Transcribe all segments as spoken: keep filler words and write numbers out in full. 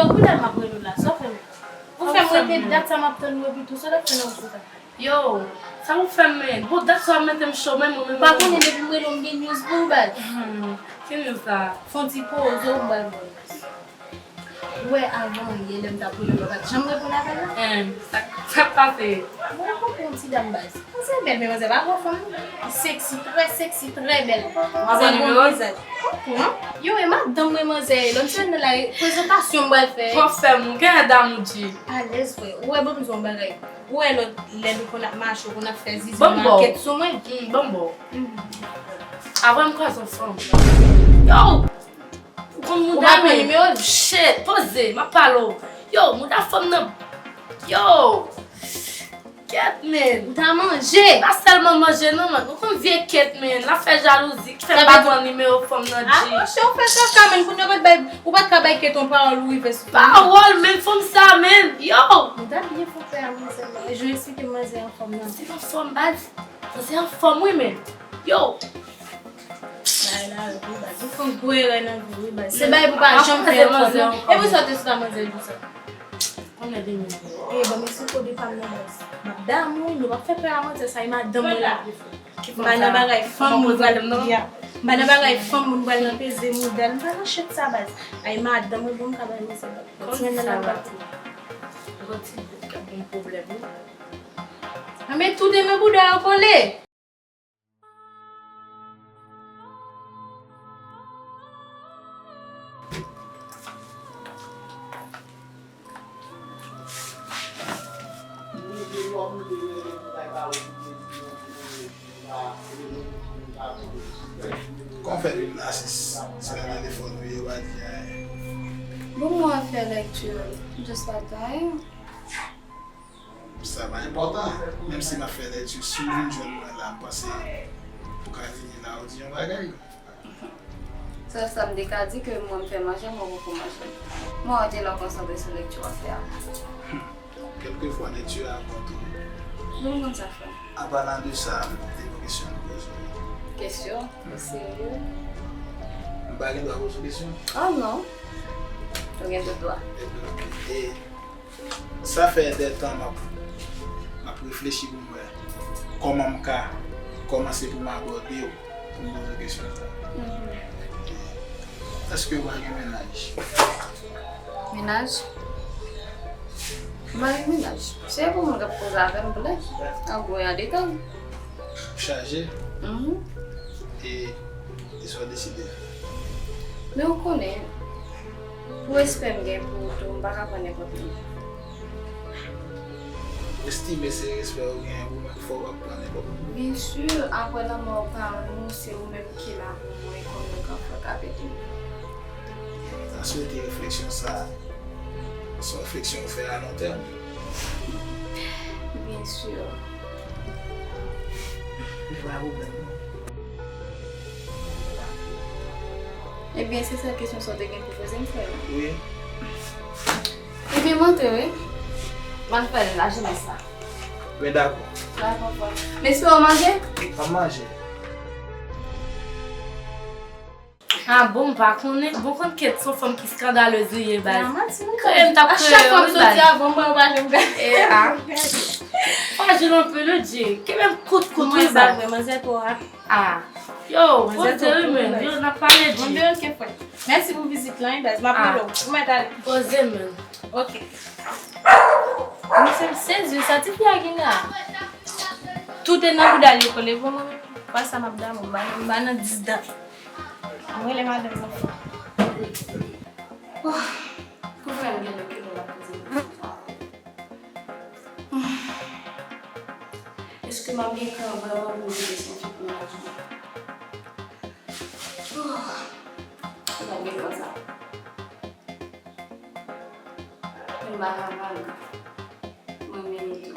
Yo, kounye a m ap rele w la, sa w fè menm? Ou fè m rete dat sa m ap tann ou epi tou, sa w t ap fè nan wout la? Yo, sa w fè m menm? Bon, dat sa w ap mete m cho menm, ou menm. Ou pa konnen depi m rele w m gen news pou ou, baz. Hmm, ki news sa? Fè yon ti poze w, m pral ba w news. Ou wè avan yè lè m t ap rele w, ou pa t janm reponn apèl la? Hen, sa, sa k pase? Mwen rankontre yon ti dam baz. Manzè bèl, men manzè pa gwo fanm. Li seksi, trè seksi, trè bèl. Manzè bon vizaj. Ou pran? Yo, e madanm mwen manzè ye. Lòt semèn nan la, prezantasyon m pral fè. Pran fè m, ou gen dam ou di. Alèz, frè. Ou wè, ban m di w yon bagay. Ou wè lòt lè nou konn ap mache, ou konn ap fè zizi, ou nan kèt sou mwen. Hmm, ban m ba w. Avan m kwaze yon fanm. Yo! Ou konn mouda menm. Shit, poze, m ap pale w. Yo, mouda fanm nan. Yo! Kèt, menn. Ou ta manje. Pa sèlman manje, non, man. Ou konn vye kèt, menn. L ap fè jalouzi, ki fè m pa pran nimewo fanm nan, G. Ah, monchè, ou fè kaka, menn. Kounye a ou pa t bay, ou pa t ka bay kèt yon pawòl, ou rive sou fanm nan. Pawòl, menn, fanm sa, menn. Yo! Mouda byen fè pè a manzè, non. E jan w eksplike manzè an fòm nan. Se pa fòm, baz. Manzè an fòm, wi, menn. Yo! Bagay la rèd wi baz. Ou fè yon gwo erè nan vi w wi baz. Se bagay pou pa janm fè ankò non. E pou sa w te sou ta manzè jou sa? Konbyen de moun? E ban m eksplike w de pa m nan baz. M ap damou, nou p ap fè pè a manzè sa, e madanm mwen la. M pa nan bagay fanm moun pral, m pa nan bagay fanm moun pral nan peze mouda l, m pa nan shit sa baz. Ay madanm mwen bon m ka bay manzè bak. Bon, ti nèg nan la bak. Yon ti bout k ap gen pwoblèm wi. Anben tou de men bouda yo kole. Kòman w fè vin la, sis? Se nan telefòn ou ye, ou pa di anyen. Bon, mwen ap fè lèkti, just pa t anyen. Sa pa enpòtan. Menm si m ap fè lèkti, si w vin jwenn mwen la, m panse ou ka vini la, ou di yon bagay. Sèl sa m te ka di ke mwen m fè manje, mwen poko manje. Mwen wè w te nan konsantre sou lèkti w ap fè a. Kèlkefwa lèkti a bon tou. Bon, mwen sa fè. An palan de sa, m te gen yon kesyon pou poze w. Kesyon? Ou serye? M pa gen dwa poze w kesyon? Oh non. Ou gen tout dwa. Ebyen, oke. E Sa fè de tan m ap, m ap reflechi pou m wè kòman m ka kòmanse pou m abòde w, pou m poze w kesyon sa. Mhm. Èske w pa gen mennaj? Mennaj? M pa gen mennaj. Se pou moun k ap koze avè m pou lè. An gwo e an detay. Ou chaje? Mhm. E, e sa w deside fè? Men ou konnen, pou respè m gen pou ou tou, m pa ka pran nenpòt moun. Ou estime se respè ou genyen pou mwen ki fè w pa pran nenpòt moun? Byen si, apre lanmò paran nou, se ou menm ki la pou mwen, e kòm nou ka fè k ap ede m. M ta swete refleksyon sa a se yon refleksyon ou fè a lon tèm. Byen si. Li pa pwoblèm non. Ebyen, se sèl kesyon sa w te gen pou poze m, frè m? Wi. Ebyen, m antre, wi. M al fè lajenès la. Mwen dakò. Dakò, frè. M espere w manje? M ap manje. Ah bon, m pa konnen. Bon, konn Kate se yon fanm ki eskandalez li ye, baz. Kreye m t ap kreye wi, baz. A chak fwa m soti avan, m wè w pa janm gade. E, ah. Frajil anpil wi, Jay. Kenbe m kout kout wi, baz. Mwen sa vre, manzè twò a. Ah. Yo, poze wi, men. Yo, n ap pale, Jay. Anben, oke, frè. Mèsi pou vizit lan wi, baz. M ap rele w. Ou mèt ale. Poze, men. Oke. Misye m sezi, sa tifi a gen la. Tout e nan bouda l yo kole pou mwen. Fwa sa m ap damou, m pa nan, m pa nan dis dan. M rele madanm nan. Oh, pou fè m gen lè ke lè l ap poze m kesyon sa. Èske m ap gen kran vrèman pou m vide san fi pou mennaj mwen? Oh, m ap gen kran sa. Men m pa ka vag. Mwen menm tou.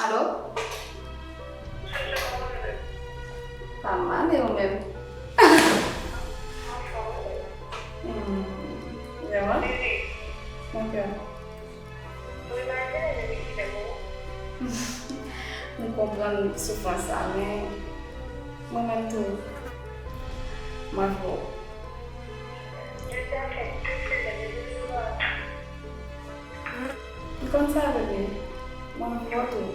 Alo? Pa mal, e ou menm? Hmm, vrèman? Ok. Ou imajine depi kilè pou ou? M konprann soufrans sa, men mwen menm tou, mwen fò. M konn sa, bebe. Mwen fò tou.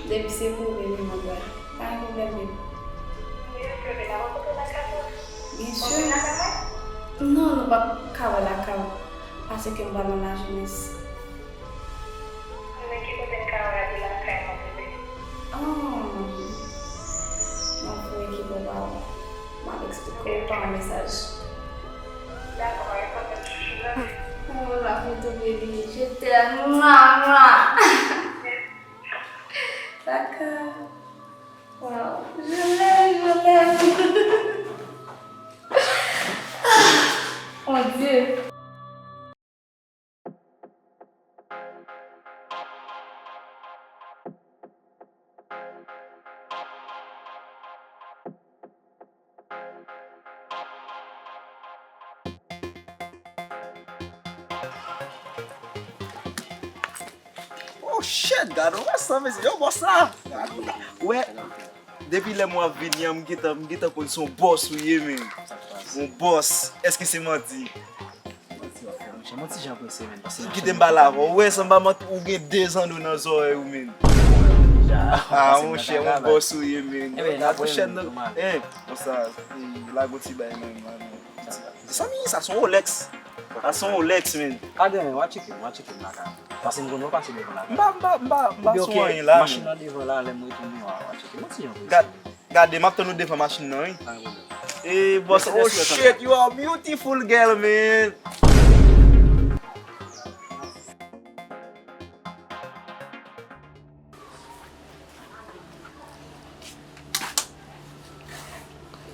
Depi se pou bebe, mwen pa gen pwoblèm, bebe. Byen si. Non, nou p ap ka wè lakay ou, paske m pa nan lajenès. Men ki kote n ka wè lakay mwen, bebe? Oh, m ap voye ki bò pa w. M ap eksplike w pa yon mesaj. Dakò, mwen kontan, chouchou. Oh, la photo, bebe, je t'aime. Mwa, mwa. Dakò. Wow. Je l'aime, je l'aime. Mon Dieu. Oh shit, gade, wè sa, mesye, yo, bò sa. Wè, depi lè mwen ap vini an, m gentan, m gentan konn se yon bòs ou ye, men. Yon bòs, èske se manti? Manti w ap fè, monchè, manti jan prese, men. Kite m pale avè w, wè, sanba manti, ou gen de zanno nan zòrèy ou, men. Ah, monchè, yon bòs ou ye, men. La pwochèn, non. Eh, konsa, eh, lage yon ti bay, men, man. Zanmi, sa se yon Rolex. Sa se yon Rolex, men. Pa gen, men, w a tcheke m, w a tcheke m lakay. Pase m konn w pase devan lakay. M pa, m pa, m pa, m pa sou anyen la, men. Machin nan devan la, lè m retounen, w a, w a tcheke m. Gad, gade, m ap tann ou devan machin nan, wi. Pa gen pwoblèm. Eh, boss, oh shit, you are a beautiful girl, man.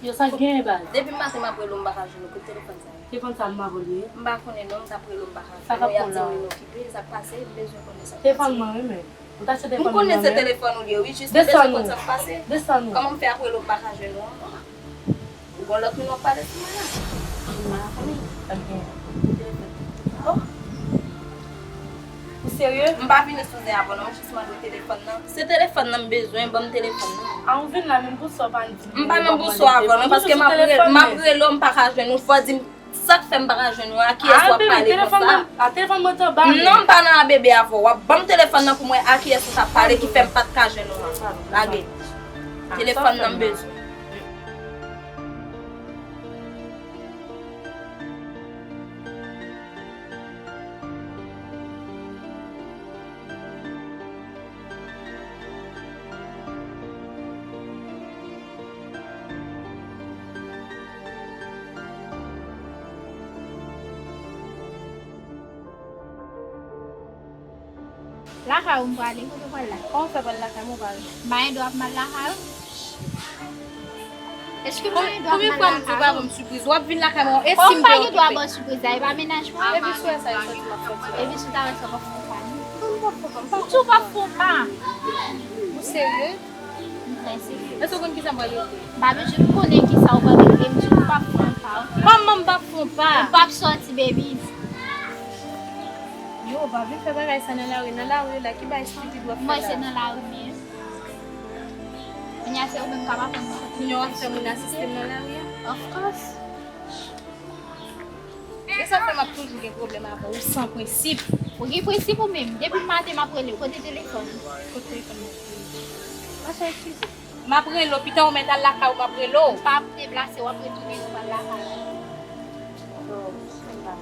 Yo, sa k genyen, baz? Depi maten m ap rele w, m pa ka jwenn ou. Kote telefòn sa ye? Telefòn sa m pa vòlè. M pa konnen non, m t ap rele w, m pa ka jwenn ou. Y ap di m vin okipe, sa k pase, m bezwen konnen sa k pase. Telefòn mwen, wi, men. Ou ta achte telefòn mwen, men. M konnen se telefòn ou li ye, wi, jis m bezwen konn sa k pase. Desann ou. Kòman m fè ap rele w, m pa ka jwenn ou ankò? Ou gon lòt moun w ap pale sou mwen la? M pa konnen. Sa k genyen? Telefòn. Oh. Ou serye? M pa vini sou zen avè w non, m jis mande w telefòn nan. Se telefòn nan m bezwen, ban m telefòn nan. A, ou vin la menm pou sa w pa di m. M pa menm pou sa w avè w non, paske m ap rele, m ap rele w, m pa ka jwenn ou, fò w di m sa k fè m pa ka jwenn ou, a kiyès w ap pale konsa? A, telefòn mwen t anba men. Non, m pa nan a bebe avè w, w ap ban m telefòn nan pou m wè a kiyès ou t ap pale ki fè m pa t ka jwenn ou an. Lage. Telefòn nan m bezwen. Lakay ou m prale, kote w pral la? Kòman w fè pral lakay mwen, ou pa wè? M pa gen dwa ap mal lakay ou? Èske m pa gen dwa ap mal lakay ou? Konbyen fwa m di w pa ban m sipriz? W ap vin lakay mwen, e si m te okipe? Kòm m pa gen dwa ban w sipriz la, e pa mennaj mwen? Epi si w wè sa, e sòti m ap sòti. Epi si w ta wè sa, w p ap fè yon pa non? Kòman w p ap fè yon pa? M di w w ap fè yon pa. Ou serye? M trè serye. Èske w konn kisa m pral ekri? M pa bezwen konnen kisa w pral ekri, m di w w p ap fè yon pa, oke? Kòman m p ap fè yon pa? Ou p ap sòti, baby. Yo, w pa vin fè bagay sa nan lari. Nan lari la, ki bagay estipid w ap fè la? Mwen, se nan lari m ye. Kounye a, se ou menm k ap aprann mwen. Kounye a, w ap fè moun asiste m nan lari a? Of course. Se sa k fè m ap toujou gen pwoblèm avè w, ou san prensip. Ou gen prensip ou menm. Depi maten m ap rele w, kote telefòn ou? Kote telefòn mwen? Mache eskize. M ap rele w, pita ou mèt al lakay ou, m ap rele w. M p ap deplase, w ap retounen nou pral lakay ou. Oh, m pa.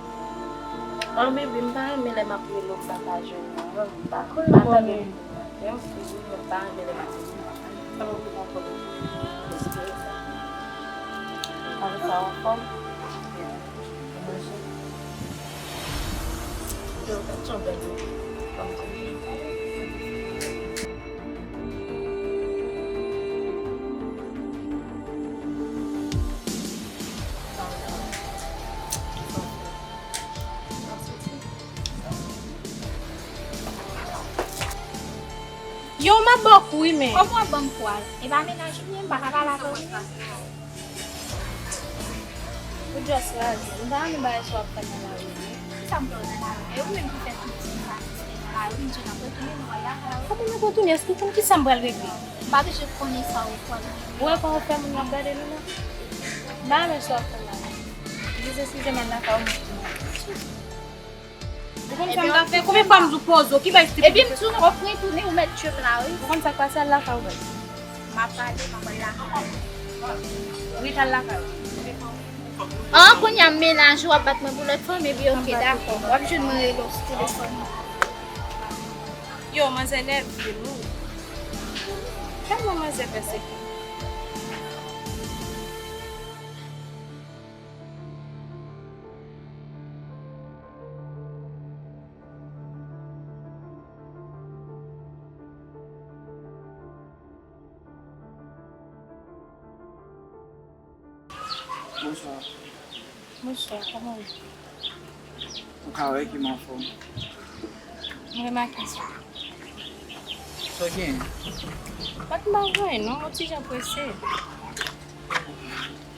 An, bebe, m pa renmen lè m ap rele w, m pa ka jwenn ou an. M pa, m pa tande. Menm si wi, men m pa renmen lè m ap rele w. Sa mwen pou konprann. Avè sa w anfòm? Ou manje? Yo, gad jan w bèl wi. Fòm di. Yo, m ap ba w kou wi, men. Kòman w ap ban m kou a? E pa mennaj ou m ye, m pa ka pale avè w wi. Ou just raze. M pa renmen bagay sa w ap fè nan lari, non. Kisa m fè w nan lari? E ou menm ki fè tout ti m pa asiste nan lari, m di n ap retounen, nou pral lakay ou. Kòman nou ap retounen? Èske w konn kisa m pral regle? M pa bezwen konnen sa ou pral regle. Ou wè kòman w fè moun ap gade nou la? M pa renmen sa w ap fè nan lari. Jis eskize m al lakay ou, m ap tounen. Ou konn sa m ka fè? Konbyen fwa m di w poze w? Ki bay stipid? Epi m di w non, w ap retounen, ou mèt tchwe m la, wi. Ou konn sa k pase? Al lakay ou, baz. M ap pale, m ap al lakay. Rete al lakay ou. An, kounye a m menaje w, w ap bat mwen pou lòt fanm, epi oke, dakò. W ap jwenn mwen rele w sou telefòn. Yo, manzè nève, wi. Tèlman manzè pèsekite. Bonswa. Bonswa, kòman w ye? Ou ka wè ke m anfòm. M remake sa. Sa w genyen? Pa t m pa gen anyen non, yon ti jan prese.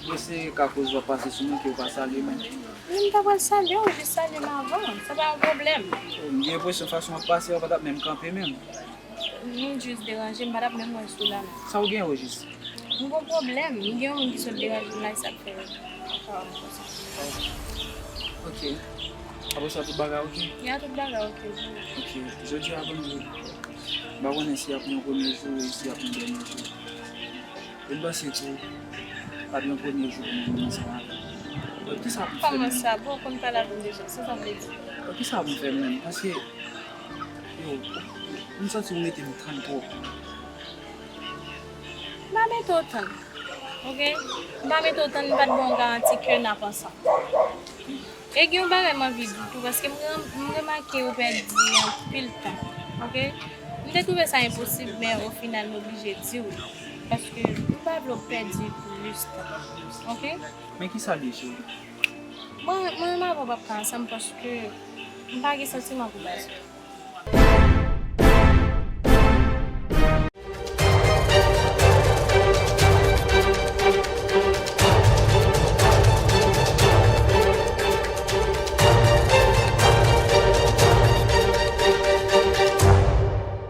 Prese ka koz w ap pase sou mwen ke w pa salye m. Men m ta pral salye w, jis salye m avan. Sa pa yon pwoblèm. M gen enpresyon fason w ap pase a, w pa t ap menm kanpe menm. M jis deranje, m pa t ap menm wè sou la menm. Sa w gen ojis? M gon pwoblèm. M gen yon moun ki sot deranje m la, e sa k fè m pa wè m konsa. Ok. Apre sa, tout bagay oke? Ya, tout bagay oke, wi. Ok. Jodi a, ban m di w, m pa konnen si y ap yon premye jou e si y ap yon dènye jou. E m panse tou, pa t gen premye jou pou mwen vin ansanm avè w. Donk, kisa pou m fè menm? Kòman sa? Bon, w konn pale avè m deja, sa sa vle di? Donk, kisa pou m fè menm? Paske, yo, m santi ou mete m tann twòp. M pa mete w tann, oke? M pa mete w tann, m pa t ba w garanti ke n ap ansanm. E gen yon bagay m anvi di w tou, paske m re-, m remake ou pèdi anpil tan, oke? M te twouve sa enposib, men ofinal m oblije di w, paske m pa vle w pèdi plis tan, oke? Men kisa l ye, cheri? Mwen, mwen menm avè w p ap ka ansanm, paske m pa gen santiman pou baz.